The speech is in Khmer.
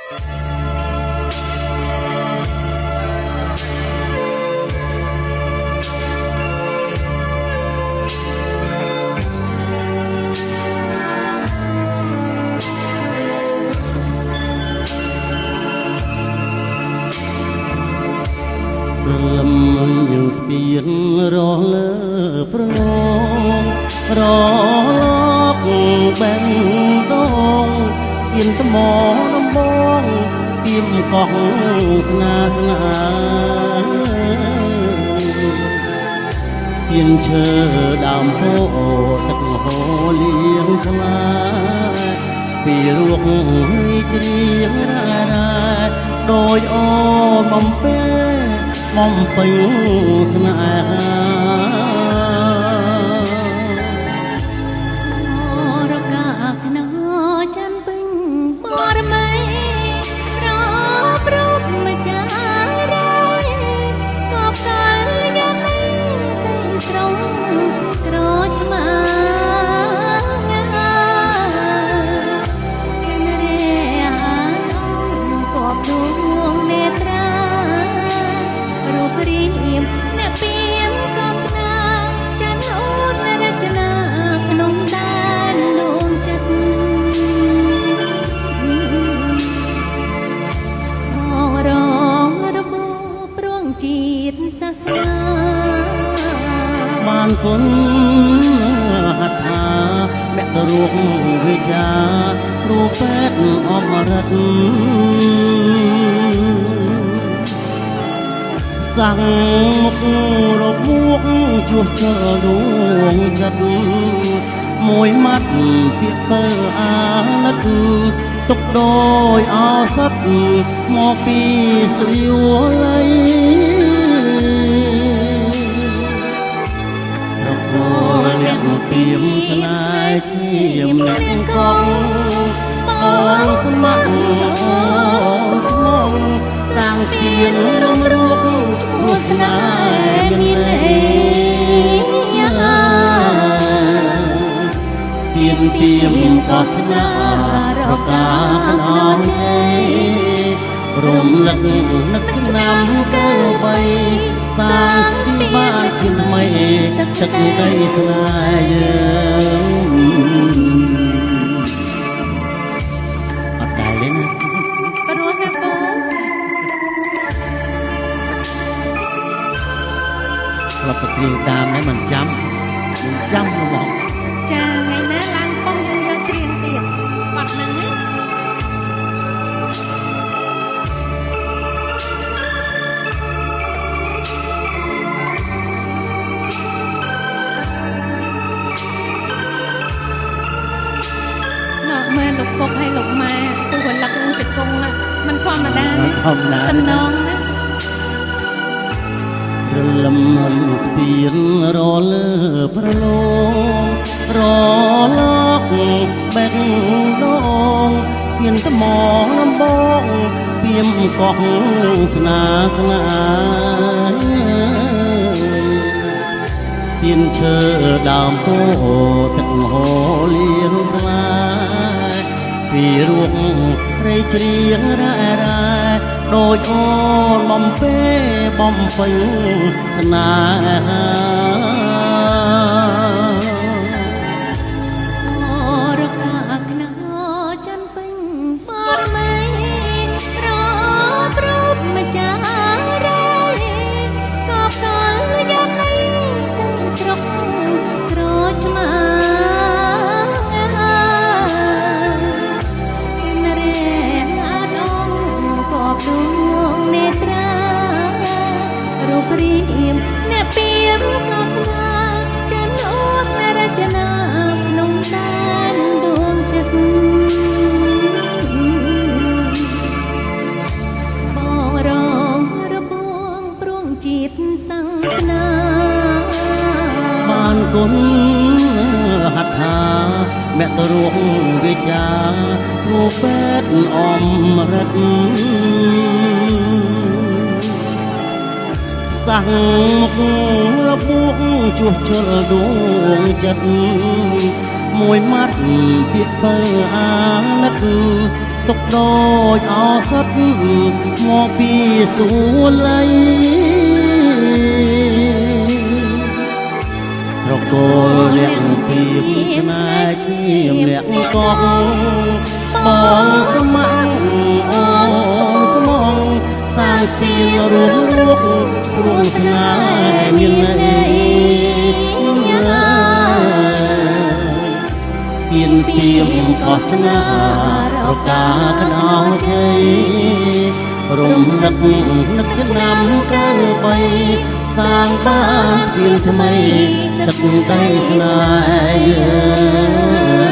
ព្រលឹមយើងស្ពានរលើប្រឡងរលកបែងដងស្ពានថ្មដំបងទៀមកោះស្នាស្នាស្ពានឈើដើមពោទឹកហូរលៀងស្លាពីរួកជ្រៀងរ៉ែរ៉ែដោយអូនបំពេបំពេញស្នេហារកាខ្នោច័ន្ទពេញបរមីប្រព្រំចារ៉ៃកបកលយានីតែស្រងក្រឆ្មាចន្ទរេអានអង្គកបដួងនេត្រារូបរាមអ្នកពៀមកស្នាចន្ទអូនរចនាក្នុងដែនដួងចិត្តបងរងរបួព្រងជាតិសាសនាបានគុណហត្ថាមករូបវិជាគ្រូពេទ្យអមរិតសាំងមុខរបួកជួសជុលដួងចិត្តមួយម៉ាត់ពាក្យពើអាណិតទុកដោយអសត្វមកពីសុយល័យប្រកលអ្នកពីមស្នេហ៍ឈាមអ្នកកងបងស្ម័គ្រអូនស្មងសាងស្ពានរំរួកឈ្មោះស្នេហ៍មានន័យស្ពានពីមកស្នារកាខ្នងជ័យរំលឹកនឹកឆ្នាំកើបីសាងស្ពានបានពីថ្មីទឹកដីស្នេហ៍យើងអត់ដែលទេណាព្រោះណាពូធ្លាប់ទៅគ្រៀងតាមដែរមិនចាំមិនចាំហ្មងចាថ្ងៃណាឡើងប៉ុងយើងយកច្រៀងទៀតបាត់ហ្នឹងណាណ៎មើលលោកពុកហើយលោកម៉ែពូវលឹកនឹងជង្គង់មិនធម្មតាទេតំណងណារលឹមស្ពានរលើប្រឡងរលកបែកដងស្ពានថ្មដំបងពីមកោះស្នាស្នាស្ពានឈើដើមពោទឹកហូរលៀងស្លាពីរួងរៃជ្រៀងរ៉ែរ៉ែដោយអូនបំពេបំពេញស្នេហារកាខ្នោចន្ទពេញបរមីប្រព្រំចារ៉ៃកបកលយានីទៅស្រុកក្រឆ្មាចន្ទរេអានអង្គកបដួងនេត្រារូបរាមអ្នកពៀមកស្នាចន្ទអូនរចនាក្នុងដែនដួងចិត្តបងរងរបួងព្រងជាតិសាសនាបានគុណហត្ថាមករូបវិជាគ្រូពេទ្យអមរិតសាំងមុខរបួកជួសជុលដួងចិត្តមួយម៉ាត់ពាក្យពើអាណិត ទុកដូចអសត់មកពីសួលៃ ត្រកូលអ្នកពីស្នេហ៍ឈាមអ្នកកងបងស្ម័គ្រអូនស្មងសាងស្ពានរួមរួកព្រោះស្នេហ៍មានន័យ ស្ពានពីមកស្នារកាខ្នោជ័យ រំលឹកនឹកឆ្នាំ93សាងបានស្ពានថ្មីទឹកដីស្នេហ៍។